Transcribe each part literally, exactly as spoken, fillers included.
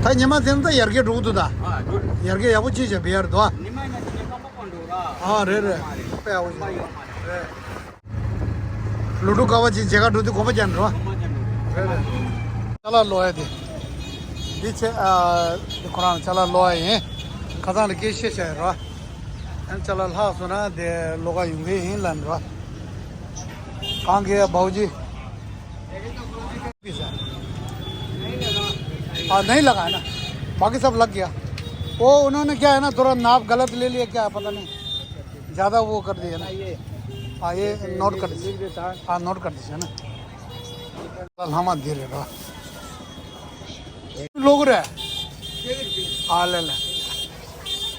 ད་ཉི་མ་དེ་ད་ཡར་རྒྱས་འགྲོ་གི་འདུག་ད། ཨ་འགྲོ་རེད། ཡར་རྒྱས་ཡག་པོ་ཅིག་བྱས་བི་ཡར་འདུག་ཨ། ཉི་མ་ཡིན་ན་ཉི་མ་སྐམ་པོ་གང་འགྲོ་ར། ཨ་རེད་རེད། དཔེ་ཡག་པོ་ཅིག་རེད། ལུ་ཏུ་ཀ་བ་ཅིག་མཇལ་ཁ་འགྲོ་དུས་གོམ་པ་རྒྱག་འགྲོ། རེད་རེད། ཅ་ལག་ལོ་ཡ་དེ། འདི་ཆེ་ཨ། འདི་ཁོ་རང་ཅ་ལག་ལོ་ཡ་ཡིན། ཁ་སང་ལ་སྐད་བཤད་བྱ་ཡ་རོ། ཨ་ཅ་ལག་ལྷག་སོང་ན་དེ་ལོ་ཀ་ཡོང་གི་ཡིན་ལབ་འགྲོ། གང་གི་བའུ་ཇི། हाँ, नहीं लगा है ना, बाकी सब लग गया। वो उन्होंने क्या है ना, थोड़ा नाप गलत ले लिया क्या है, पता नहीं, ज़्यादा वो कर दिया ना। हाँ, ये नोट कर दीजिए। हाँ, नोट कर दीजिए ना। ལྷག་མ་འདི་རེད་ར། ལོག་རེད། ཨ་ལེ་ལེ།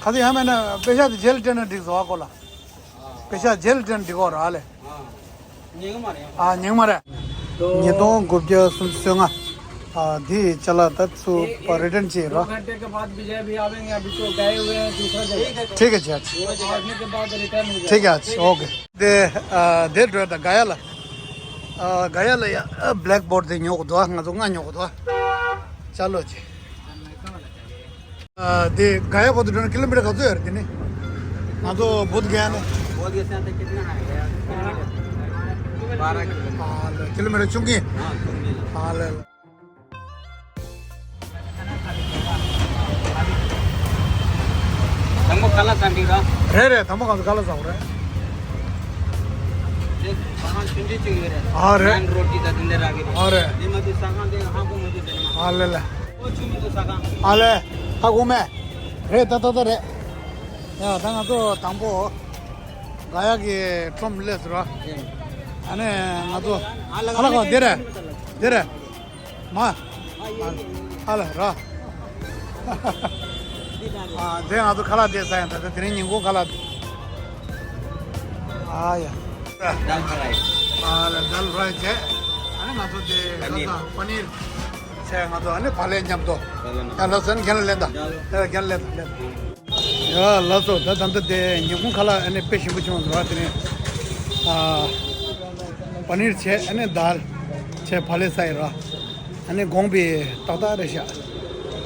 ཁ་སང་ཡང་མེད་ན་པེ་ཤ་དེ་ཇེལ་ཏེན་འགྲིག་སོང་ཨ་ཁོ་ལ། པེ་ཤ་ཇེལ་ཏེན་འགྲིག་གོ་ར་ཨ་ལེ། ཉེ་གི་མ་རེད། ཨ་ཉེ་གི་མ་རེད། ཉིས་སྟོང་དགུ་བརྒྱ་སུམ་ཅུ་སོ་ལྔ། ཨ་འདི་ཅ་ལག་ད་ཚུར་པ་རི་ཊན་བྱེད་རོ། दो घंटे के बाद विजय भी आवेंगे, अभी तो गए हुए हैं दूसरा जगह। ठीक है जी, अच्छा। वो आने के बाद रिटर्न हो जाएगा। ठीक है, अच्छा, ओके। དེ་ཨ་དེ་འགྲོ་ད་ག་ཡ་ལ། ཨ་ག་ཡ་ལ་ཡ་ཨ་བྷེ་ལེག་བོར་ཌི་དེ་ཉོ་གི་འདུག་ང་ཚོ་ལྔ་ཉོ་གི་འདུག་ཅ་ལོ་ཅི། ཨ་དེ་ག་ཡ་བར་དུ་འགྲོ་ན་ཀི་ལོ་མི་ཊར་ག་ཚོད་ཡོད་རེད་དེ་ནི། ང་ཚོ་བོད་ག་ཡ་ནས། बोध गया से यहाँ तक कितना है यार? बारह किलोमीटर। ཨ་ལེ་ཀི་ལོ་མི་ཊར་བཅུ་གཉིས། हाँ, चुंगी। ཨ་ལེ། དང་པོ་ཁ་ལག་ཟ་འགྲིག་ར། རེད་རེད། དང་པོ་ང་ཚོ་ཁ་ལག་ཟ་དགོས་རེད། དེ་ཁ་ལག་ཆུང་ཆུང་ཅིག་ཡོད་རེད། ཨ་རེད། ནཱན་རོ་ཊི་དང་དེ་འདྲ་རག་གི་རེད། ཨ་རེད། དེ་མ་གཏོགས་ཟ་ཁང་དེ་ཧ་གོ་མི་འདུག་དེ་ནས་མ། ཨ་ལེ་ལེ། ཨོ་ཆུ་མི་འདུག་ཟ་ཁང་། ཨ་ལེ། ཧ་གོ་མེད། རེད་ད་ད་ད་རེད། ཡ་ད་ང་ཚོ་དང་པོ་ག་ཡ་གི་ཁྲོམ་སླེབས་སོང་ར། ཨ་ནི་ང་ཚོ་ཁ་ལག་ག་དེ་རེད། དེ་རེད། མ། ཨ་ལ་ར། ཨ་དེ་ང་ཚོ་ཁ་ལག་དེ་ཟ་ཡང་ད་ལྟ་དེ་རིང་ཉིན་གུང་ཁ་ལག་དེ། ཨ་ཡ། दाल फ्राई། ཨ་ལ་दाल फ्राई་བྱས། ཨ་ནི་ང་ཚོ་དེ་ད་पनीर། ལྟ་पनीर་བྱས་ང་ཚོ་ཨ་ནི་ཕ་ལས་མཉམ་དུ། ཡ་ལ་སོན་རྒན་ལ་ལེན་ད། རྒན་ལ་ལེན་ད་ལེན་ད། ཡ་ལགས་སོ། ད་ད་ལྟ་དེ་ཉིན་གུང་ཁ་ལག་ཨ་ནི་དཔེ་ཞིམ་པོ་བྱུང་ཟེར་བ་དེ་ནས་ཨ་པ་ནིར་བྱས་ཨ་ནི་དཱལ་བྱས་ཕ་ལེ་ས་ཡི་ར་ཨ་ནི་དགོངས་པའི་ཏག་ཏག་རེད་ཤག་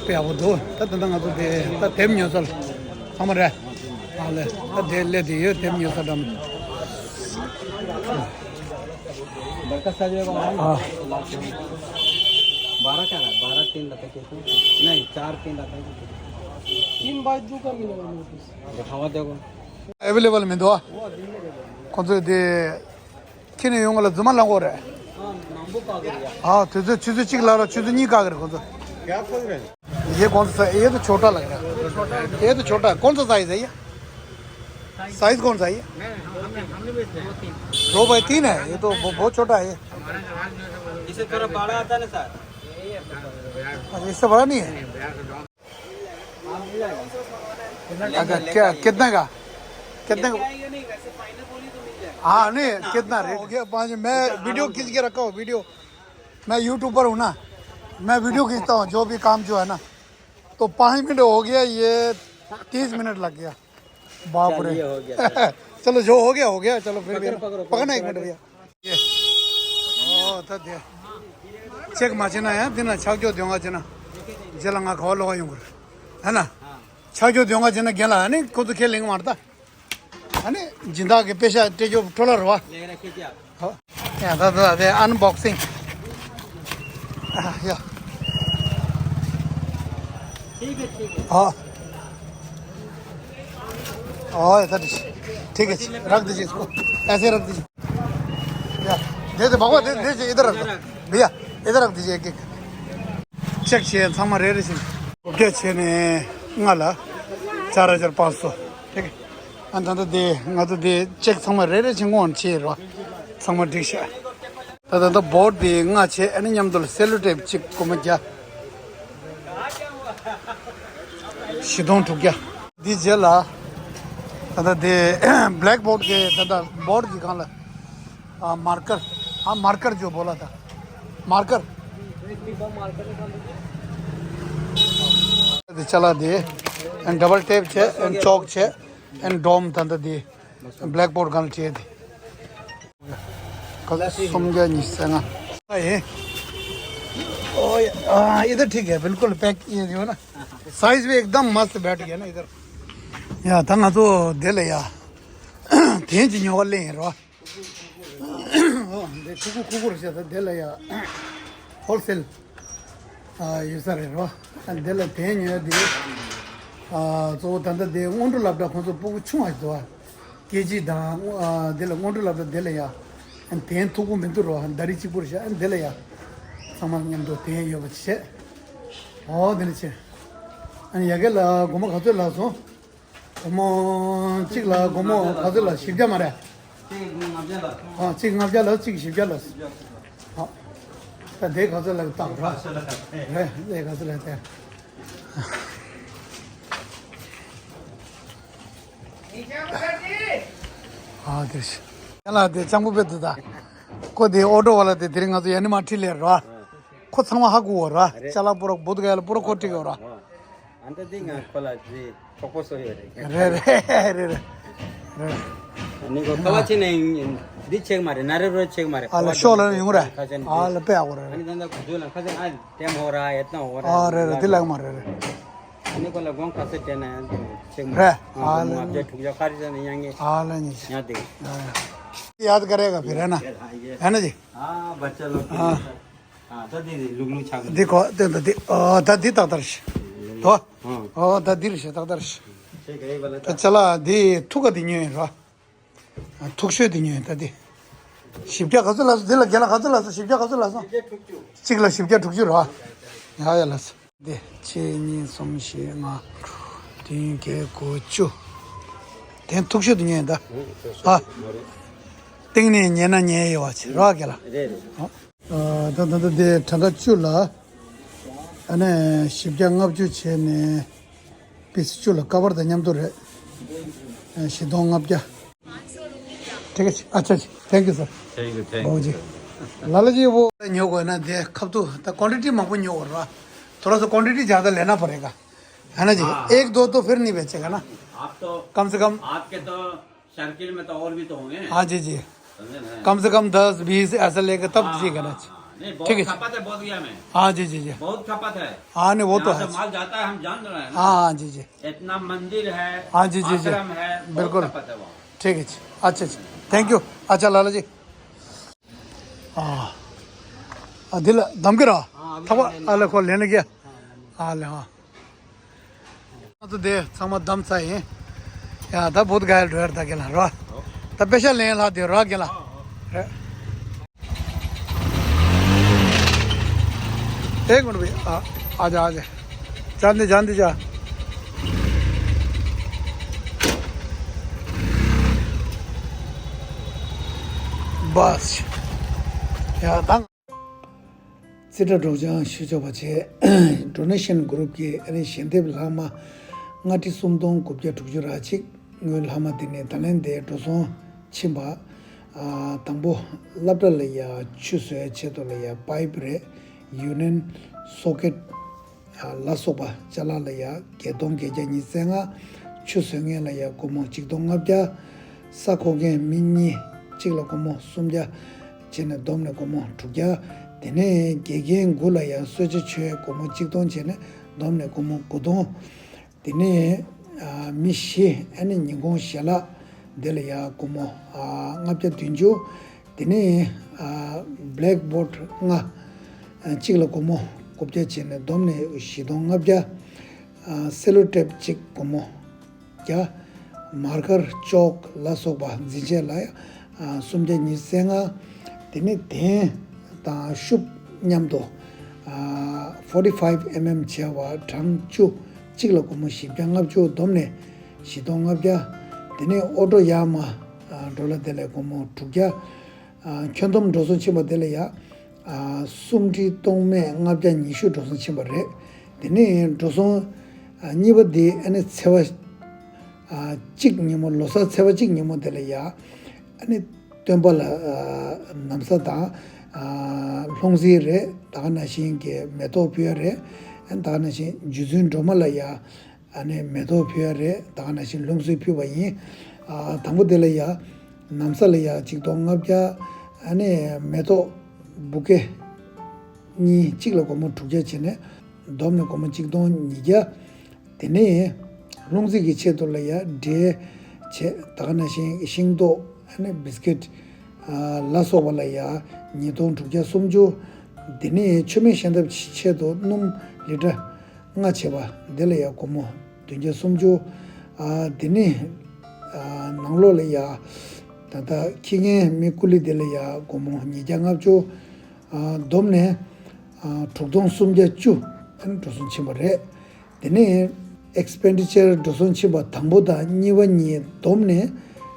དཔེ་ཡག་པོ་འདུག་ད་ད་ལྟ་ང་ཚོ་དེ་ད་དེབ་ཉོ་ས་ལ་ཚང་མ་རེད། ཨ་ལེ་ད་དེ་སླེབས་དེ་ཡོད་དེབ་ཉོ་ས་འགྲམ། बड़का साइज होगा भाई। हाँ। बारह का है, बारह तीन रहता है, कितना? नहीं, चार तीन रहता है। तीन बाय दो का मिलेगा नोटिस। दिखावा देखो। अवेलेबल में दो। वो दिन में दे दो। कौन सा दे? किने ཡོང་ལ་རྫུན་མ་ལང་གོ་རེད། हाँ, नाम बुक आ गया। हाँ, དེ་ཚོ་ཆུ་ཚོད་གཅིག་ལ་ལ་ཆུ་ཚོད་གཉིས་བཀག་གི་རེད་ཁོ་ཚོ། क्या खोज रहे हैं? ये कौन सा, ये तो छोटा लग रहा है। ये तो छोटा है। कौन सा साइज है ये? साइज कौन सा है ये? दो बाई तीन है, ये तो बहु- बहुत छोटा है ये। इसे थोड़ा बड़ा आता है ना सर। अच्छा, इससे बड़ा नहीं है। अच्छा, क्या, कितने का? कितने का? हाँ, नहीं, कितना रेट? हो गया पाँच। मैं वीडियो खींच के रखा हूँ, वीडियो। मैं यूट्यूबर हूँ ना, मैं वीडियो खींचता हूँ, जो भी काम जो है ना। तो पाँच मिनट हो गया, ये तीस मिनट लग गया। बाप रे। चलिए, हो गया, चलो। चलो, जो हो गया हो गया। चलो फिर भी पकड़ो, पकड़ो, पकड़ना एक मिनट भैया। ये। ओ, तो दे। चेक माचे ना यार, दिन अच्छा क्यों दूंगा जना। जेला ङ་ག་བ་ལོག་ཡོང་གི་རེད། ཧ་ན། ཆ་རྒྱུ་དོན་ག་ཅེ་ན་རྒན་ལ་ཨ་ནི་ཁོ་ཚོ་ཁས་ལེན་གི་མ་རེད་ད། ཨ་ནི་སྦྱིན་བདག་གི་པེ་ཤ་སྤྲད་རྒྱུ་འཕྲོ་བརླག་རེད་བ། ཡ་ད་ད་དེ་ཨན་བོག་སིང་། ཡ། हाँ। ओए, इधर दीजिए। ठीक है जी, रख दीजिए इसको। ऐसे रख दीजिए। या, दे दे बाबा, दे दे, इधर रख दो। भैया, इधर रख दीजिए एक एक। चेक चाहिए, ཚང་མ་རེ་རེ་བཞིན། ཨོ་ཁེ་བྱས་ནས་ང་ལ་चार हज़ार पाँच सौ། ठीक है। ཨ་ད་ད་དེ་ང་ཚོ་དེ་ཅེག་ཚང་མ་རེ་རེ་བྱིན་གོང་བྱས་རོ། ཚང་མ་འགྲིག་ཤག་ད་ད་ད་བོར་དེ་ལྔ་བྱས་ཨ་ནི་མཉམ་དུ་སེ་ལོ་ཊེབ་གཅིག་སྒོར་མོ་བརྒྱ། བཞི་སྟོང་དྲུག་བརྒྱ། འདི་རྗེས་ལ་ད་ད་དེ་བྷེ་ལེག་བོར་གི་ད་ད་བོར་གི་སྒང་ལ་ཨ་མར་ཀར། ཨ་མར་ཀར་ཇོ་བོ་ལ་ད་མར་ཀར། དེ་ཅ་ལག་དེ་ཨ་ཌབ་བལ་ཊེབ་བྱས་ཨ་ཅོག་བྱས། ཨན་ཌོམ་ད་ལྟ་དེ་བྷེ་ལེག་བོར་སྒང་ལ་བྲིས་ཏེ། ཁ་སུམ་བརྒྱ་ཉི་ཤུ་རྩ་ལྔ། ཨ་ཡེ། ओ, ये, हाँ, इधर ठीक है, बिल्कुल पैक किए जो है ना, साइज भी एकदम मस्त बैठ गया ना इधर। या, ད་ང་ཚོ་དེ་ལ་ཡ། དེན་གྱི་ཉོ་བ་ལེན་ཡིན་རོ། འོ་འདི་ཁུ་ཁུ་ཁུ་ཁུ་རེད་ཤག་ད་དེ་ལ་ཡ། ཧོལ་སེལ། ཨ་ཡོད་ས་རེད་རོ། ཨ་དེ་ལ་དེན་ཉོས་དེ། ཨ་གཙོ་བོ་ད་ལྟ་དེ་སྔོན་འགྲོ་སློབ་གྲྭ་ཁོང་ཚོ་སྤུ་གུ་ཆུང་བ་ཞིག་འདུག་ཨ། ཀེ་ཇི་དང་། ཨ་དེ་ལ་སྔོན་འགྲོ་སློབ་གྲྭ་དེ་ལ་ཡ། ཨ་དེན་མཐུག་པོ་མི་འདུག་རོ། ད་རིགས་གཅིག་པུ་རེད་ཤག་ཨ་དེ་ལ་ཡ། ཚང་མ་མཉམ་དུ་དེན་ཡོད་པ་བྱས། འོ་དེ་ནི་ཆེ། ཨ་ནི་ཡ་གི་ལ་སྒོར་མོ་ག་ཚོད་ལགས་སོང་། སྒོར་མོ་གཅིག་ལ་སྒོར་མོ་ག་ཚོད་ལ་བཞི་བརྒྱ་མ་རེད། གཅིག་ལྔ་བརྒྱ་ལ། ཨ་གཅིག་ལྔ་བརྒྱ་ལ་གཅིག་བཞི་བརྒྱ་ལ། ཨ་ད་དེ་ག་ཚོད་ལ་བཏང་ར། རེད་དེ་ག་ཚོད་ལ་བཏང་། ཨ་དེ་ཡ་ལ་དེ་ལྕང་པོ་བེད་དུ་ད། ཁོ་དེ་ཨོ་ཊོ་བ་ལ་དེ་དེ་རིང་ང་ཚོ་ཡ་ནི་མ་ཁྲིད་ལེ་ར། ཁོ་ཚང་མ་ཧ་གོ་བ་ར། རེད། ཅ་ལག་པོ་ར་བོད་ག་ལ་པོ་ར་ཁོ་ཁྲིད་ག་ར། ཨ་ནི་ད་འདི་ང་ཁོ་ལ་འདི་གྲོགས་པོ་བཟོ་ཡོད་རེད། རེད་རེད་རེད་རེད། ཨ་ནི་ཁོ་ཁ་བ་ཆེ་ནས་འདི་ཆེ་གི་མ་རེད། ན་རེ་རོ་ཆེ་གི་མ་རེད། ཨ་ལ་ཤོག་ལ་ཡོང་ར། ཁ་ཆེ་ནས་ཨ་ལ་དཔེ་ཡག་པོ་རེད། ཨ་ནི་ད་ད་གུ་ཚོད་ལ་ཁ་ཆེ་ཨ་དེ་མོ་ར་ཡེ་ཏང་འོ་ར། ཨ་རེད་རེད། འདི་ལག་མ་རེད་རེད། ཨ་ནི་ཁོ་ལ་དགོང་ཁ་ཆེ་སྤྲད་ན་ཡང་ཆེ་གི་མ་རེད། ཨ་ལ་ང་བརྒྱ་དྲུག་བརྒྱ་ཁ་རི་ས་ནས་ཡང་ངས་ཨ་ལ་ཉི་ཡང་དེ་ཡ་ད་ག་རེ་ག་བི་ར་ན་ཨ་ན་ཅི། ཨ་བ་ཅ་ལོ། ཨ་ད་དེ་ལུག་ལུག་ཆགས་འདི་གོ་དེ་ད་དེ་ཨ་ད་དེ་ཏག་ཏག་ཤི། དོ། ཨ་ད་དེ་རེད་ཤི་ཏག་ཏག་ཤི། ད་ཅ་ལག་དེ་ཐུག་ག་དེ་ཉོས་ཡིན་ར། ཐུག་ཤོས་དེ་ཉོས་ཡིན་ད་དེ། བཞི་བརྒྱ་ག་ཚོད་ལ་སོང་། དེ་ལ་རྒན་ལ་ག་ཚོད་ལ་སོང་། བཞི་བརྒྱ་ག་ཚོད་ལ་སོང་། གཅིག་ལ་བཞི་བརྒྱ་དྲུག་ཅུ་ར། ཡ་ཡ་ལ་སོང་། དེ་གཅིག་གཉིས་གསུམ་བཞི་ལྔ་དྲུག་བདུན་བརྒྱད་དགུ་བཅུ། དེ་ཐུག་ཤོས་དེ་ཉོས་ཡིན་ད། ཨ། སྟེང་ནས་ཉལ་ན་ཉལ་ཡོད་བ་ཆེ་ར་རྒན་ལ། རེད་རེད། ཨ། ཨ་ད་ད་ད་དེ་གྲངས་ཀ་བཅུ་ལ། ཨ་ནི་བཞི་བརྒྱ་ལྔ་བཅུ་བྱས་ནས་པིས་བཅུ་ལ་ཀ་བར་དང་མཉམ་དུ་རེད། ཨ་བཞི་སྟོང་ལྔ་བརྒྱ། ཐིག་གེ་ཨ་ཆ་ཆ། Thank you sir. Thank you, thank you. बहुत जी। लाला जी वो ཉོ་དགོས་ན་དེ་ཁབ་ཏུ་ད་ཀོན་ཊི་ཊི་མང་པོ་ཉོ་དགོས་ར། थोड़ा सा क्वांटिटी ज़्यादा लेना पड़ेगा, है ना जी? हाँ। एक दो तो फिर नहीं बेचेगा ना। आप तो कम से कम आपके तो सर्किल में तो और भी तो होंगे। हाँ जी जी। समझे ना? कम से कम दस बीस ऐसा लेके तब ठीक है ना। हाँ, नहीं, ठीक है। बहुत खपत है बोधगया में। हाँ जी जी जी। बहुत खपत है। हाँ नहीं वो तो है। माल जाता है, हम जान रहे हैं ना। हाँ हाँ जी जी। इतना मंदिर है। हाँ जी जी जी। आश्रम है, बहुत बिल्कुल। खपत है वहाँ। ठीक है जी। अच्छा जी। Thank you. अच्छा लाला जी। हाँ। दिल दम के रहा। हाँ, अभी थवा। अले को लेने गया। हाँ। अले हाँ। ང་ཚོ་དེ་ཚང་མ་བདམས་ཚར་ཡིན། ཡ་ད་བོད་ག་ཡར་འགྲོ་ཡར་ད་གེ་ལ་རོ། ད་པེ་ཤ་ལེན་ལ་དེ་རོ་གེ་ལ། རེད། དེ་ཀུན་བི་ཨ་ཨ་ཅག་ཨ་ཅག་ཅག་འདི་ཅག་འདི་ཅག་བས། ཡ་ད། རྩིས་ཁྲ་སྒྲོག་སྦྱང་ཞུ་ཆོག་པ་བྱས། Donation Group གིས་ཨ་ནི་ཞལ་འདེབས་ལྷག་མ་ལྔ་ཁྲི་སུམ་སྟོང་དགུ་བརྒྱ་དྲུག་ཅུ་ར་གཅིག་དངུལ་ལྷག་མ་དེ་ནས་ད་ལན་དེ་འགྲོ་སོང་ཕྱིན་པ། ཨ་དང་པོ་སློབ་གྲྭ་ལ་ཡ་ཆུ་བཟོའི་ཆེད་དུ་ལ་ཡ་པའིབ་རེད། ཡུ་ནན་སོ་ཀེད་ལ་སོགས་པ་ཅ་ལག་ལ་ཡ་བརྒྱད་སྟོང་བརྒྱད་བརྒྱ་ཉི་ཤུ་རྩ་ལྔ། ཆུ་བཟོ་མཁན་ལ་ཡ་སྒོར་མོ་གཅིག་སྟོང་ལྔ་བརྒྱ། ས་བརྐོ་མཁན་མི་གཉིས་གཅིག་ལ་སྒོར་མོ་སུམ་བརྒྱ། བྱས་ནས་བསྡོམས་ནས་སྒོར་མོ་དྲུག་བརྒྱ། དེ་ནས་དགེ་རྒན་དགུ་ལ་ཡང་གསོལ་ཇ་མཆོད་སྒོར་མོ་གཅིག་སྟོང་བྱས་ནས་བསྡོམས་ནས་སྒོར་མོ་དགུ་སྟོང་། དེ་ནས་ཨ་མི་བཞི་ཨ་ནི་ཉིན་གུང་ཞལ་ལག་དེ་ལ་ཡང་སྒོར་མོ་ཨ་ལྔ་བརྒྱ་བདུན་ཅུ། དེ་ནས་ཨ་བྷེ་ལེག་བྷོརྡ་ལྔ་ཨ་གཅིག་ལ་སྒོར་མོ་དགུ་བརྒྱ་བྱས་ནས་བསྡོམས་ནས་བཞི་སྟོང་ལྔ་བརྒྱ། ཨ་སེ་ལོ་ཊེབ་གཅིག་སྒོར་མོ་བརྒྱ། མར་ཀར་ཅོག་ལ་སོགས་པ་འཛིན་ཆས་ལ་ཨ་སུམ་བརྒྱ་ཉི་ཤུ་རྩ་ལྔ། དེ་ནས་གདན་དང་ཤུབས་མཉམ་དུ་ཨ་forty five mm བྱས་པ་གྲངས་བཅུ་གཅིག་ལ་སྒོར་མོ་བཞི་བརྒྱ་ལྔ་བཅུ་བསྡོམས་ནས་བཞི་སྟོང་ལྔ་བརྒྱ། དེ་ནས་ཨོ་ཊོ་ཡར་མར་ཨ་འགྲོ་ལ་དེ་ལ་སྒོར་མོ་དྲུག་བརྒྱ། ཨ་ཁྱོན་བསྡོམས་འགྲོ་སོང་ཕྱིན་པ་དེ་ལ་ཡ་ཨ་སུམ་ཁྲི་སྟོང་མེད་ལྔ་བརྒྱ་ཉི་ཤུ་འགྲོ་སོང་ཕྱིན་པ་རེད། དེ་ནས་འགྲོ་སོང་ཨ་གཉིས་པ་དེ་ཨ་ནི་ཚེས་པ་ཨ་གཅིག་ཉིན་མོ་ལོ་གསར་ཚེས་པ་གཅིག་ཉིན་མོ་དེ་ལ་ཡ་ཨ་ནི་སྟོན་པ་ལ་ཨ་ན་བཟའ་དང་ཨ་ལྷུང་བཟེད་རེད། ད་ག་ནང་བཞིན་གྱི་མེ་ཏོག་ཕུལ་ཡ་རེད། ཨ་ནི་ད་ག་ནང་བཞིན་རྗེ་བཙུན་སྒྲོལ་མ་ལ་ཡ་ཨ་ནི་མེ་ཏོག་ཕུལ་ཡ་རེད། ད་ག་ནང་བཞིན་ལྷུང་བཟེད་ཕུལ་བ་ཡིན། ཨ་དང་པོ་དེ་ལ་ཡ་ན་བཟའ་ལ་ཡ་ཆིག་སྟོང་ལྔ་བརྒྱ། ཨ་ནི་མེ་ཏོག་བུ་ཀེ་ གཉིས། གཅིག་ལ་སྒོར་མོ་དྲུག་བརྒྱ་བྱས་ནས་བསྡོམས་ནས་སྒོར་མོ་གཅིག་སྟོང་ཉིས་བརྒྱ། དེ་ནས་ལྷུང་བཟེད་ཀྱི་ཆེད་དུ་ལ་ཡ་འབྲས་བྱས། ད་ག་ནང་བཞིན་ཤིང་ཏོག་ཨ་ནི་བིས་ཀིཊ་ལ་སོགས་པ་ལ་ཡ་ཉིས་སྟོང་དྲུག་བརྒྱ་སུམ་ཅུ། དེ་ནས་མཆོད་མེ་ཞལ་འདེབས་ཆེད་དུ་སྣུམ་ལི་ཊར་ལྔ་བྱས་པ་འདི་ལ་ཡ་སྒོར་མོ་བདུན་བརྒྱ་སུམ་ཅུ། ཨ་དེ་ནས་ཨ་ནང་ལོགས་ལ་ཡ་ད་ལྟ་ཁྱི་རྒན་མི་ཀུ་ལི་དེ་ལ་ཡ་སྒོར་མོ་ཉིས་བརྒྱ་ལྔ་བཅུ། ཨ་བསྡོམས་ནས་ཨ་དྲུག་སྟོང་སུམ་བརྒྱ་བཅུ་ཨ་ནི་འགྲོ་སོང་ཕྱིན་པ་རེད། དེ་ནས་ཨེག་སི་པེན་ཌི་ཅར་འགྲོ་སོང་ཕྱིན་པ་དང་པོ་དང་གཉིས་པ་གཉིས་བསྡོམས་ནས་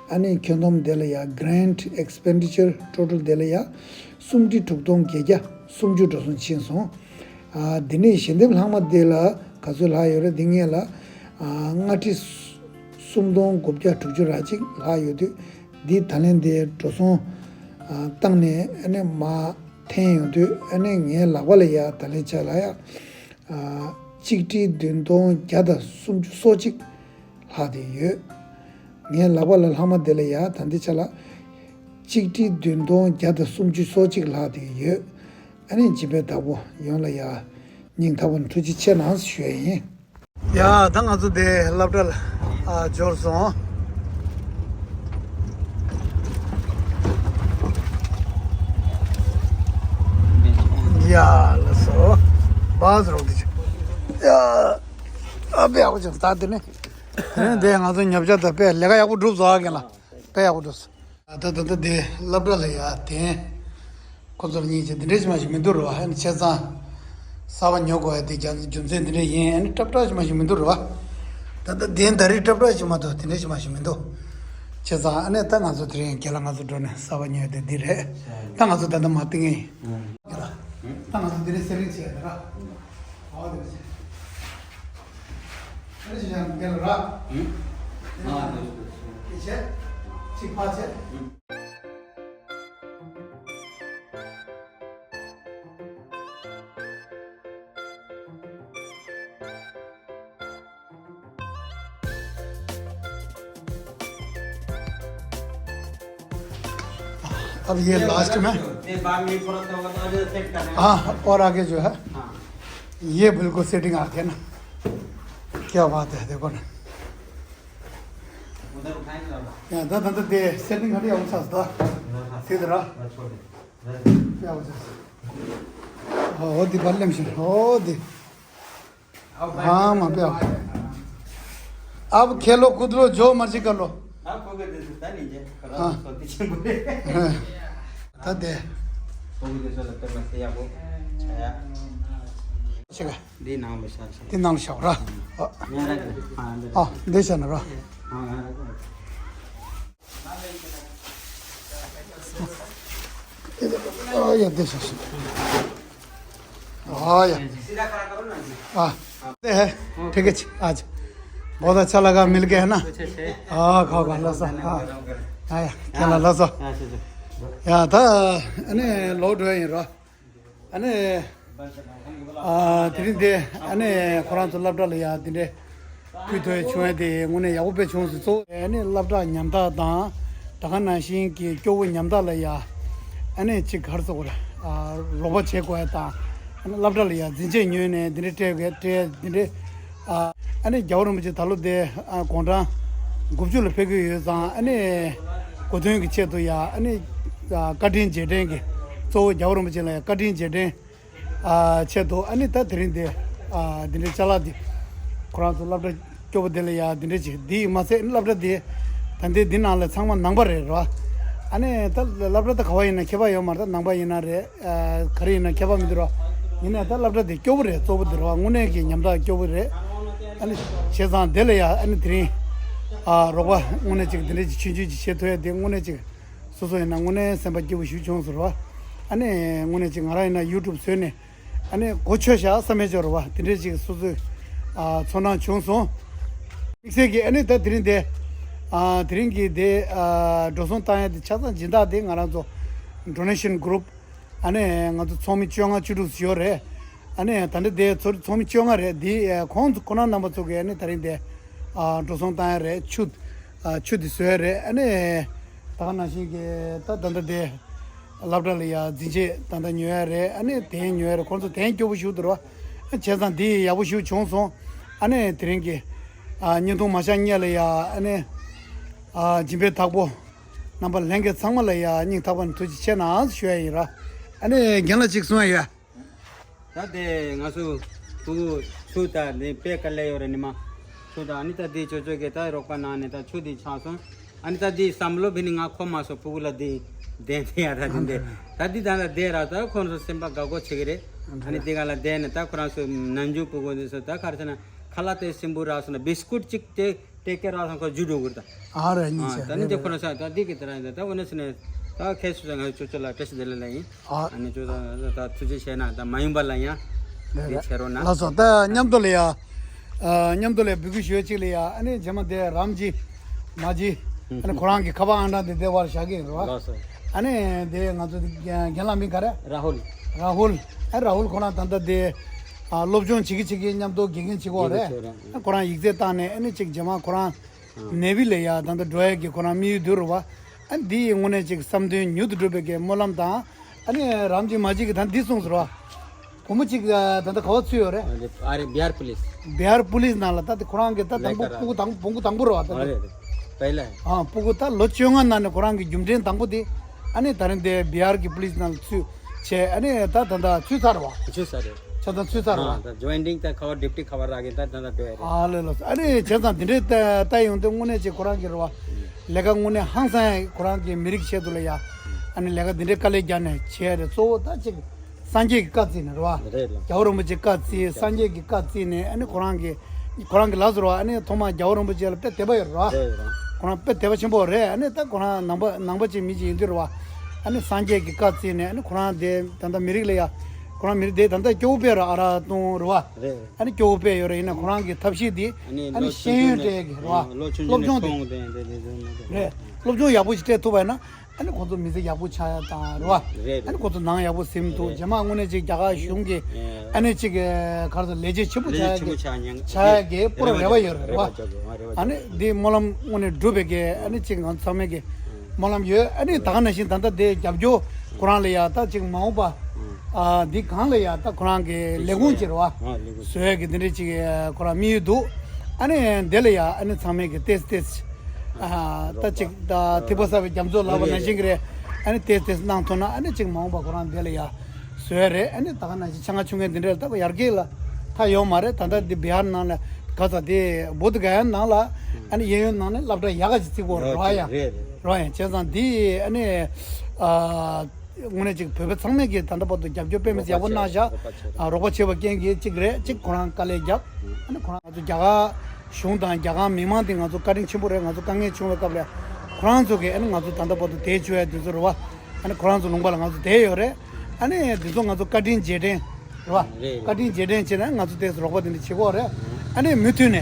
ཨ་ནི་ཁྱོན་བསྡོམས་དེ་ལ་ཡ་གྷ་རེན་ཊི་ཨེག་སི་པེན་ཌི་ཅར་ཊོ་ཊལ་དེ་ལ་ཡ་སུམ་ཁྲི་དྲུག་སྟོང་བརྒྱད་བརྒྱ་སུམ་ཅུ་འགྲོ་སོང་ཕྱིན་སོང་། ཨ་དེ་ནས་ཞལ་འདེབས་ལྷག་མ་དེ་ལ་ག་ཚོད་ལྷག་ཡོད་རེད། དེ་སྔོན་ལ་ཨ་ལྔ་ཁྲི་སུམ་སྟོང་དགུ་བརྒྱ་དྲུག་ཅུ་ར་གཅིག་ལྷག་ཡོད་དུས། འདི་ད་ལན་དེ་འགྲོ་སོང་ཨ་བཏང་ནས་ཨ་ནི་མར་འཐེན་ཡོང་དུས་ཨ་ནི་ངའི་ལག་པ་ལ་ཡ་ད་ལན་ཆ་ལ་ཡ་ཨ་གཅིག་ཁྲི་བདུན་སྟོང་བརྒྱ་དང་སུམ་ཅུ་སོ་གཅིག་ལྷག་བསྡད་ཡོད། ངའི་ལག་པ་ལ་ལྷག་མ་དེ་ལ་ཡ་ད་ལྟའི་ཆ་ལ་གཅིག་ཁྲི་བདུན་སྟོང་བརྒྱ་དང་སུམ་ཅུ་སོ་གཅིག་ལྷག་བསྡད་ཡོད། ཨ་ནི་སྦྱིན་པའི་བདག་པོ་ཡོངས་ལ་ཡ་སྙིང་ཐག་པ་ནས་ཐུགས་རྗེ་ཆེ་གནང་ཞུ་ཡ་ཡིན། ཡ། ད་ང་ཚོ་དེ་སློབ་གྲྭ་ལ་ཨ་འབྱོར་སོང་། ཡ་ལགས་སོ། བཱས་རོགས་དེ་ཆུ། ཡ། ཨ་དཔེ་ཡག་པོ་བྱུང་། ད་དེ་ནས་དེ་ནས་དེ་ང་ཚོ་ཉོ་ཆ་དང་དཔེ་ལས་ཀ་ཡག་པོ་བསྒྲུབས་སོང་། ཨ་རྒན་ལགས་དཔེ་ཡག་པོ་བསྒྲུབས་སོང་། ད་ད་ལྟ་དེ་སློབ་གྲྭ་ལ་ཡ་དེ་ཁོ་ཚོར་སྙིང་རྗེ་འདི་འདྲ་ཞིག་མ་ཞིག་མི་འདུག་རེད་བ། ཨ་ནི་བྱས་ཙང་གསར་པ་ཉོ་དགོས་ཡ་དེ་རྒྱུ་མཚན་འདི་འདྲ་ཡིན། ཨ་ནི་སྲབ་སྲབ་ཞིག་མ་ཞིག་མི་འདུག་རེད་བ། ད་ལྟ་དེ་ད་རེས་སྲབ་སྲབ་ཞིག་མ་གཏོགས་དེ་འདྲ་ཞིག་མ་ཞིག་མི་འདུག། བྱས་ཙང་ཨ་ནི་ད་ང་ཚོ་དེ་རིང་རྒན་ལགས་ང་ཚོ་འགྲོ་ནས་གསར་པ་ཉོ་ཡ་དེ་འདི་རེད། ད་ང་ཚོ་ད་ལྟ་མར་བཏིང་ངེས་ཡིན། རྒན་ལགས། ད་ང་ཚོ་འདི་ནས་སེ་ཊིང་བྱས་ཡ་དེ་ར། ཨོ་དེ་རེད། ཨ་ནི་ཅི་ཡང་མེད་ལ་ར། ཨ་དེ་རེད། དེ་བྱས། གཅིག་ཕར་བྱས། अब ये लास्ट में। ये बाद में थोड़ा सा होगा तो अभी सेट करना है। हाँ, और आगे जो है, हाँ। ये बिल्कुल सेटिंग आ गया ना। क्या बात है, देखो ना। उधर उठाएंगे बाबा। या, दा, दा, दा, दे, सेटिंग हटी, हम साथ दा। सीधा रहा। क्या हो जाए? ओ, दी, बल्ले में से, ओ, दी। हाँ, माँ पे आओ। अब खेलो कूद लो, जो मर्जी कर लो। हाँ। हाँ। हाँ। तदे। ठीक है। दी नाम बसा। दी नाम शाह रहा। हाँ। हाँ, दे चल रहा। हाँ। हाँ, ये दे सर। हाँ, ये। हाँ, दे है। ठीक है जी, आज बहुत अच्छा लगा मिल के, है ना? हाँ, खाओ, खाओ, लो सर। हाँ। हाँ, या, क्या ला, लो सर। या, था, अने लोड हुए ही रहा। अने ཨ་དེ་རིང་འདི་ཨ་ནི་ཁོ་རང་ཚོ་སློབ་གྲྭ་ལ་ཡ་དེ་འདྲའི་ཕུལ་ཐུབ་བྱུང་བ་དེ་དངོས་གནས་ཡག་པོ་དཔེ་བྱུང་སོང་། གཙོ་བོ་ཨ་ནི་སློབ་གྲྭ་ཉམ་ཐག་དང་། ད་ག་ནང་བཞིན་གྱི་སྐྱོ་བོ་ཉམ་ཐག་ལ་ཡ་ཨ་ནི་གཅིག་ག་རེ་ཟེར་དགོས་རེད། ཨ་རོགས་པ་བྱེད་དགོས་ཡ་དང་། ཨ་ནི་སློབ་གྲྭ་ལ་ཡ་འཛིན་ཆས་ཉོས་ནས་དེ་འདྲའི་སྤྲད་དགོས་སྤྲད་དེ་འདྲའི། ཨ་ཨ་ནི་རྒྱལ་བ་རིན་པོ་ཆེ་ད་ལོ་དེ་ཨ་དགུང་གྲངས་དགུ་བཅུ་ལ་ཕེབས་ཀྱི་ཡོད་ཙང་། ཨ་ནི་གོ་སྟོན་གྱི་ཆེད་དུ་ཡ་ཨ་ནི་ཨ་བཀའ་དྲིན་རྗེས་དྲན་གྱི་གཙོ་བོ་རྒྱལ་བ་རིན་པོ་ཆེ་ལ་ཡ་བཀའ་དྲིན་རྗེས་དྲན་ཨ་ཆེད་དུ། ཨ་ནི་ད་དེ་རིང་དེ་ཨ་འདི་འདྲའི་ཅ་ལག་འདི་ཁོ་རང་ཚོ་སློབ་གྲྭ་སྐྱོ་པོ་དེ་ལ་ཡ་འདི་འདྲ་ཅིག་འདི་མ་ཟད་སློབ་གྲྭ་འདི་ད་ལྟའི་འདི་ནང་ལ་ཚང་མ་ནང་པ་རེད་རོ། ཨ་ནི་ད་སློབ་གྲྭ་ད་ག་བ་ཡིན་ན་ཁྱད་པར་ཡོད་མ་རེད། ད་ནང་པ་ཡིན་ན་རེད། ཨ་ག་རེ་ཡིན་ན་ཁྱད་པར་མི་འདུག་རོ། ཡིན་ནའི་ད་སློབ་གྲྭ་འདི་སྐྱོ་པོ་རེད། གཙོ་བོ་འདི་རོ། དངོས་གནས་ཀྱི་ཉམ་ཐག་སྐྱོ་པོ་རེད། ཨ་ནི་བྱས་ཙང་དེ་ལ་ཡ་ཨ་ནི་དེ་རིང་ཨ་རོགས་པ་དངོས་གནས་ཅིག་འདི་འདྲ་ཅིག་ཆུང་ཆུང་ཅིག་བྱེད་ཐུབ་ཡ་དེ་དངོས་གནས་ཅིག་སོ་སོ་ཡིན་ན་དངོས་གནས་སེམས་པ་སྐྱིད་པོ་ཞིག་བྱུང་ཟེར་བ། ཨ་ནི་དངོས་གནས་ཅིག་ང་རང་ཡིན་ན་ཡུ་ཊུབ་བཟོས་ནས་ཨ་ནི་གོ་ཆོད་ཤག་བསམ་ཡས་ཅིག་ཡོད་རེད་བ། དེ་འདྲས་ཅིག་སོ་སོའི་ཨ་ཚོར་སྣང་བྱུང་སོང་། དམིགས་བསལ་གྱིས་ཨ་ནི་ད་དེ་རིང་དེ་ཨ་དེ་རིང་གི་དེ་ཨ་འགྲོ་སོང་བཏང་ཡ་དེ་ཆ་ཚང་སྦྱིན་བདག་དེ་ང་རང་ཚོ་ཌོ་ནེ་ཤན་གུ་རུབ། ཨ་ནི་ང་ཚོ་ཚོགས་མི་བཅོ་ལྔ་བཅུ་དྲུག་ཙམ་ཡོད་རེད། ཨ་ནི་ད་ལྟ་དེ་ཚོ་ཚོགས་མི་བཅོ་ལྔ་རེད། དེ་ཨ་ཁོང་ཚོ་ཁོ་རང་རྣམ་པ་ཚོ་གིས་ཨ་ནི་དེ་རིང་དེ་ཨ་འགྲོ་སོང་བཏང་ཡ་རེད། ཆུ་ཨ་ཆུ་དེ་བཟོ་ཡ་རེད། ཨ་ནི་ད་ག་ནང་བཞིན་གྱི་ད་ད་ལྟ་དེ་ སློབ་གྲྭ་ལ་ཡ་འཛིན་ཆས་ད་ལྟ་ཉོ་ཡ་རེད། ཨ་ནི་དེ་ཉོ་ཡ་རེད། ཁོང་ཚོ་དེ་སྐྱོ་པོ་ཞིག་འདུག་ར། བྱས་ཙང་འདི་ཡག་པོ་ཞིག་བྱུང་སོང་། ཨ་ནི་དེ་རིང་གི་ཨ་བརྙན་ཐུང་མ་ཤག་གཉིས་ལ་ཡ་ཨ་ནི་ཨ་སྦྱིན་པའི་བདག་པོ་རྣམ་པ་ལྷན་རྒྱས་ཚང་མ་ལ་ཡ་སྙིང་ཐག་པ་ནས་ཐུགས་རྗེ་ཆེ་གནང་ཞུ་ཡ་ཡིན་ར། ཨ་ནི་རྒན་ལགས་གཅིག་གསུང་ཡ་ཡོད། ད་དེ་ང་ཚོ་ཕྲུ་གུ་ཆུ་ད་འདི་དཔེ་དཀའ་ལས་ཡོད་རེད། ཉི་མ་ཆུ་ད་ཨ་ནི་ད་འདི་ཅོ་ཅོ་གིས་ད་རོགས་པ་གནང་ནས་ད་ཆུ་འདི་ཆག་སོང་། ཨ་ནི་ད་འདི་བསམ་བློ་བྱས་ནས་ང་ཁོམ་མ་སོང་། ཕྲུ་གུ་ལ་འདི་བསྡད་དེ་ཡ་ད་འདི་འདི་ད་འདི་ད་ད་བསྡད་ར། ད་ཁོང་ཚོ་སེམས་པ་དགའ་པོ་བྱེད་ཀྱི་རེད། ཨ་ནི་འདི་ག་ལ་བསྡད་ནས་ད་ཁོ་རང་ཚོ་ནམ་རྒྱུན་ཕྲུ་གུ་འདི་ཚོ་ད་ག་རེ་ཟེར་ན་ཁ་ལག་དེ་སྲིན་འབུ་རག་སོང་ན་བིས་ཀུཊ་གཅིག་དེ་ཏེ་ཀེ་ར་སང་ཁོ་ཇུ་འགྲོ་གི་རེད་ད། ཨ་རེ་གཉིས་ཨ་ཆ་ད་ནི་རེད་དེ་ཁོ་རེད། ན་ས་ད་འདི་གི་དེ་ར་ཡིན་ད། ད་འོ་ན་སི་ནས་ད་ཁྱེད་ཚོ་ང་ཚོ་ཚོ་ལ་བཀྲ་ཤིས་བདེ་ལེགས་ལ་ཡིན། ཨ་ཨ་ནི་ཚོ་ད་ད་ཐུགས་རྗེ་ཆེ་ན་ད་མ་ཡིན་པ་ལ་ཡང་རེད་འདི་རེད། བྱེད་རོགས་གནང་། ལགས་སོ། ད་མཉམ་དུ་ལ་ཡ་ཨ་མཉམ་དུ་ལ་ཡ་འབོད་སྐུལ་ཞུ་ཡ་གཅིག་ལ་ཡ། ཨ་ནི་རྗེས་མ་དེ་རམ་ཇི་མ་ཇི་ཨ་ནི་ཁོ་རང་གི་ཁ་པར་ཨང་གྲངས་དེ་དེ་བར་བཞག་གི་ཡིན་རེད་བ། ལགས་སོ། ཨ་ནི་དེ་ང་ཚོ་རྒན་ལགས་མིང་ག་རེ། ར་ཧུལ། ར་ཧུལ། ཨ་ར་ཧུལ་ཁོ་རང་ད་ལྟ་དེ་ཨ་སློབ་སྦྱོང་བྱེད་ཀྱི་བྱེད་ཀྱི་མཉམ་དུ་དགེ་རྒན་བྱེད་ཀྱི་ཡོད་རེད། ཨ་ཁོ་རང་ཡིག་ཚད་བཏང་ནས་ཨ་ནི་གཅིག་རྗེས་མ་ཁོ་རང་ནེ་བི་ལ་ཡ་ད་ལྟ་འགྲོ་ཡ་གི་ཁོ་རང་དམིགས་ཡུལ་འདུག་རེད་བ། ཨ་འདི་ཡི་དངོས་གནས་ཅིག་བསམ་དོན་མྱུར་དུ་འགྲུབ་པའི་གི་སྨོན་ལམ་དང་། ཨ་ནི་རམ་ཇི་མ་ཇི་གི་ད་འདི་གསུངས་སོང་རེད་བ། བུ་མོ་གཅིག་ད་ལྟ་ག་པར་ཚུད་ཡོད་རེད། ཨ་རེ་བི་ཧར་པུ་ལིས། བི་ཧར་པུ་ལིས་ནང་ལ་ད་དེ་ཁོ་རང་གི་ད་དང་པོ་ལས་ཀ་ར། སྤུ་གུ་དང་བོང་གུ་དང་པོ་རེད་བ་ད་ཨ་དེ། རེད་རེད། པའི་ལ། ཨ་སྤུ་གུ་ད་ལོ་བཅོ་ལྔ་ནང་ནས་ཁོ་རང་གི་རྒྱུན་འཕྲིན་དང་པོ་དེ། ཨ་ནི་ད་རིང་དེ་བི་ཧར་གི་པུ་ལིས་ནང་ལ་ཚུད་བྱས། ཨ་ནི་ད་ད་ད་ཚུད་ཚར་བ། ཚུད་ཚར་རེད། ཆ་ཚང་ཚུད་ཚར་བ། ཨ་ད་ཇོ་ཡིན་ཌིང་ད་ཁ་བ་ཌིབ་ཊི་ཁ་བ་ར་གི་ད་ད་ད་འགྲོ་ཡ་རེད། ཨ་ལེ་ལོ། ཨ་ནི་བྱས་ཙང་དེ་འདྲའི་ད་ད་ཡོང་དུས་དངོས་གནས་ཅིག་ཁོ་རང་གི་རེད་བ། ལས་ཀ་དངོས་གནས་ཧང་སང་ཡ་ཁོ་རང་གི་མི་རིགས་ཆེད་དུ་ལ་ཡ། ཨ་ནི་ལས་ཀ་འདི་འདྲའི་དཀའ་ལས་རྒྱག་ནས་བྱས་རེད། གཙོ་བོ་ད་ཅིག་སངས་རྒྱས་ཀྱི་བཀའ་བརྩིས་ནས་རེད་བ། རེད་ལ། རྒྱལ་བ་རིན་པོ་ཆེ་བཀའ་བརྩིས། སངས་རྒྱས་ཀྱི་བཀའ་བརྩིས་ནས་ཨ་ནི་ཁོ་རང་གི་ཁོ་རང་གི་ལགས་སོ་རེད་བ། ཨ་ནི་ཐོག་མར་རྒྱལ་བ་རིན་པོ་ཆེ་ལ་དཔེ་དད་པ་ཡོད་རེད་བ། རེད་རེད། ཁོ་རང་དཔེ་དད་པ་ཆེན་པོ་རེད། ཨ་ནི་ད་ཁོ་རང་ནང་པ་ནང་པ་ཅིག་མི་ཅིག་ཡིན་དུས་རེད་བ། ཨ་ནི་སངས་རྒྱས་ཀྱི་བཀའ་བརྩིས་ནས་ཨ་ནི་ཁོ་རང་དེ་ད་ལྟ་མི་རིགས་ལ་ཡ། ཁོ་རང་མི་རིགས་དེ་ད་ལྟ་སྐྱོ་བོ་དཔེ་ར་ཨ་ར་གཏོང་རེད་བ། རེད། ཨ་ནི་སྐྱོ་བོ་དཔེ་ཡོད་རེད། ཡིན་ན་ཁོ་རང་གི་ཐབས་ཤེས་དེ་ཨ་ནི་ཨ་ནི་ལོ་ཤེས་ཡོན་ཆུང་ཆུང་སྤྲད་ཀྱི་རེད་བ། ལོ་ཆུང་ཆུང་སློབ་ནས་སྦྱོང་ཐོན་དེ་དེ་དེ་དེ་རེད། སློབ་སྦྱོང་ཡག་པོ་ཞིག་སྤྲད་ཐུབ་པ་ཡིན་ན། ཨ་ནི་ཁོང་ཚོ་མི་ཚེ་ཡག་པོ་ཆགས་ཡ་དང་རེད་བ། རེད་རེད། ཨ་ནི་ཁོང་ཚོ་ནང་ཡག་པོ་ཟིན་ཐུབ། རེད། རྗེས་མ་དངོས་གནས་ཅིག་རྒྱ་གར་གཞུང་གི་ཨ་ནི་ཅིག་ག་རེ་ཟེར་ལས་བྱེད་ཆེན་པོ་ལས་ཆགས་ཡ་ཆེན་པོ་གི་ཆགས་ཉན་ཆགས་ཡ་གི་པུ་ར་རེ་བ་ཡོད་རེད་བ། རེ་བ་ཆགས་ཡོད། རེ་བ་ཆགས་ཡོད། ཨ་ནི་འདི་སྨོན་ལམ་དངོས་གནས་འགྲུབ་པའི་གི་ཨ་ནི་ཅིག་ང་ཚང་མས་གི་སྨོན་ལམ་ཡོད། ཨ་ནི་ད་ག་ནང་བཞིན་ད་ལྟ་དེ་རྒྱབ་སྐྱོར་ཁོ་རང་ལ་ཡ་ད་ཅིག་མ་འོངས་པ་ཨ་འདི་གང་ལ་ཡ་ད་ཁོ་རང་གི་ལས་ཁུངས་ཅིག་རེད་བ། ཨ་ལས་ཁུངས་བཟོ་ཡ་གི་འདི་འདྲ་ཅིག་ཁོ་རང་དམིགས་ཡུལ་འདུག་ཨ་ནི་འདི་ལ་ཡ་ཨ་ནི་ཚང་མས་གི་ཏེས་ཏེས། ཨ་ད་ཅིག་ད་ཐིགས་པ་གསར་པའི་རྒྱ་མཚོ་ལབ་པ་ནང་བཞིན་གྱི་རེད། ཨ་ནི་ཏེས་ཏེས་གནང་ཐུབ་ན་ཨ་ནི་ཅིག་མ་འོངས་པ་ཁོ་རང་འདི་ལ་ཡ་བཟོས་རེད། ཨ་ནི་ད་ག་ནང་བཞིན་ཆ་ང་ཆུང་ངེས་འདི་འདྲ་ལ་ད་ཁོ་ཡར་རྒྱས་ལ་ད་ཡོང་མ་རེད། ད་ལྟ་འདི་བི་ཧར་ནང་ལ་ག་ས་དེ་བོད་དུ་ག་ཡ་ནང་ལ་ཨ་ནི་གཡས་གཡོན་ནང་ནས་སློབ་གྲྭ་ཡག་ག་ཅིག་བརྩིགས་པོ་རེད་ཡ། རེད་རེད། རེད་ཡ། བྱས་ཙང་འདི་ཨ་ནི་ཨ། དངོས་གནས་ཅིག་བོད་པ་ཚང་མས་ཀྱིས་ད་ལྟ་བར་དུ་རྒྱབ་སྐྱོར་དཔེ་མི་སྲིད་ཡག་པོ་གནང་བཞག་རོགས་པ་བྱས་པ་རེད། ཨ་རོགས་པ་བྱས་པའི་རྐྱེན་གྱིས་གཅིག་རེད། གཅིག་ཁོ་རང་དཀའ་ལས་བརྒྱབ། ཨ་ནི་ཁོ་རང་ང་ཚོ་རྒྱ་གར་གཞུང་དང་རྒྱ་གར་མི་མང་དེ་ང་ཚོ་བཀའ་དྲིན་ཆེན་པོ་རེད། ང་ཚོ་དཀའ་ངལ་བྱུང་བའི་སྐབས་ལ་ཁོ་རང་ཚོ་གིས་ཨ་ནི་ང་ཚོ་ད་ལྟ་བར་དུ་བསྡད་བཅུག་ཡ་དེ་ཚོ་རེད་བ། ཨ་ནི་ཁོ་རང་ཚོ་ལུང་པ་ལ་ང་ཚོ་བསྡད་ཡོད་རེད། ཨ་ནི་དེ་ཚོ་ང་ཚོ་བཀའ་དྲིན་རྗེས་དྲན་རེད་བ། རེད་རེད། བཀའ་དྲིན་རྗེས་དྲན་བྱས་ན་ང་ཚོ་ཏོག་ཙམ་རོགས་པ་དེ་འདྲ་བྱེད་ཀྱི་ཡོད་རེད། ཨ་ནི་མུ་མཐུད་ནས་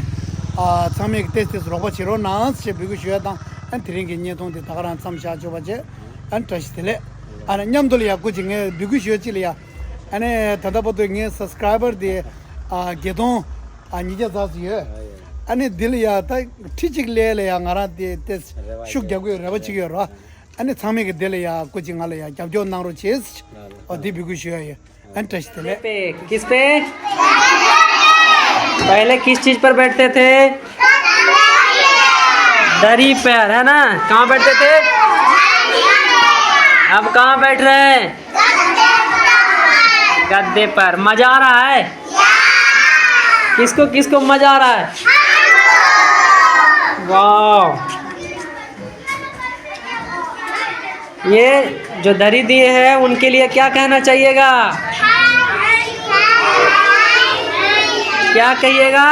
ཨ་ཚང་མས་ཀྱིས་ཏོག་ཙམ་རོགས་པ་བྱེད་རོགས་གནང་ཞེས་འབོད་སྐུལ་ཞུ་ཡ་དང་། ཨ་ནི་དེ་རིང་གི་བརྙན་ཐུང་དེ་ད་ག་རང་མཚམས་བཞག་ཆོག་པ་བྱས། ཨ་ནི་བཀྲ་ཤིས་བདེ་ལེགས། ཨ་ནི་མཉམ་དུ་ལ་ཡ་སྐུ་མཁྱེན་ངས་འབོད་སྐུལ་ཞུ་ཡ་གཅིག་ལ་ཡ། ཨ་ནི་ད་ལྟ་བར་དུ་ངའི་སབ་སི་ཀ་རའི་བར་དེ་ཨ་བརྒྱད་སྟོང་ཨ་ཉིས་བརྒྱ་ཙམ་ཞིག་ཡོད། ཨ་ནི་འདི་ལ་ཡ་ད་ཁྲི་གཅིག་སླེབས་ལ་ཡ་ང་རང་དེ་དེ་ཤུགས་རྒྱག་དགོས་རེ་བ་ཅིག་ཡོད་ར། ཨ་ནི་ཚང་མས་ཀྱིས་དེ་ལ་ཡ་སྐུ་མཁྱེན་ང་ལ་ཡ་རྒྱབ་སྐྱོར་གནང་རོགས་བྱེད། ཨ་འདི་འབོད་སྐུལ་ཞུ་ཡ་ཡོད། ཨ་ནི་བཀྲ་ཤིས་བདེ་ལེགས། पे, किस पे? पहले किस चीज पर बैठते थे? दरी पर, है ना? कहाँ बैठते थे? अब कहाँ बैठ रहे हैं? गद्दे पर। मजा आ रहा है? किसको किसको मजा आ रहा है? वाह। ये जो दरी दिए हैं उनके लिए क्या कहना चाहिएगा? क्या कहिएगा?